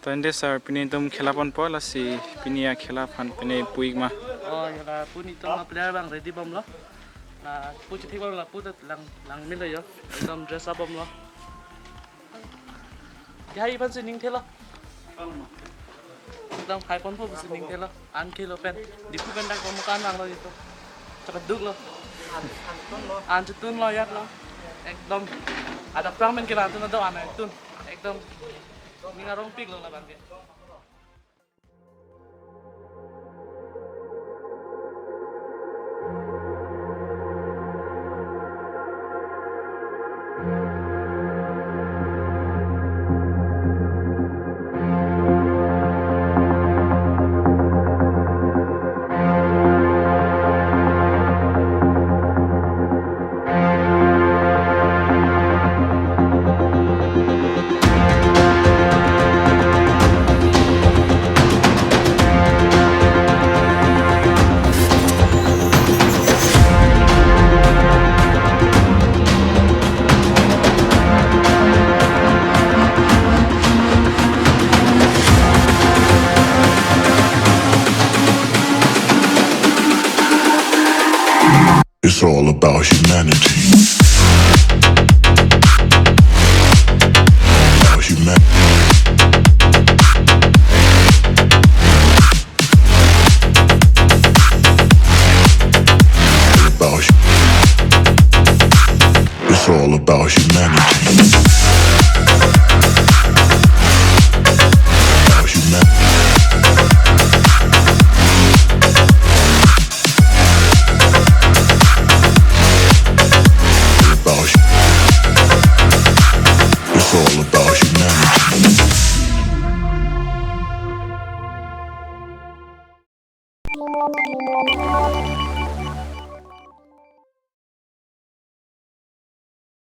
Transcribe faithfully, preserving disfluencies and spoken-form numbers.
To ante sir, pini itum khela ponpo, lasi pini akhela aphan pini pu-ik ma? Oh, ya la, pini itum a player abang ready bomlo. Lapu chithik bomlo, lapu ta lang, langmelo jo. Ekdom dress up bomlo. Lahai aphan si ning thelo. Ekdom hai ponpo pusi ning thelo. An khelo pen. Diphu pen dak bomlo, kan vanglo itum. Chakaduk lo. An chetun lo, yat lo. Ekdom. Adap prang men kila tun do an tun. Ekdom. Ning arongpiklo labang ke. It's all about humanity. About humanity. About hu-, it's all about humanity. About humanity. About hu-, it's all about humanity.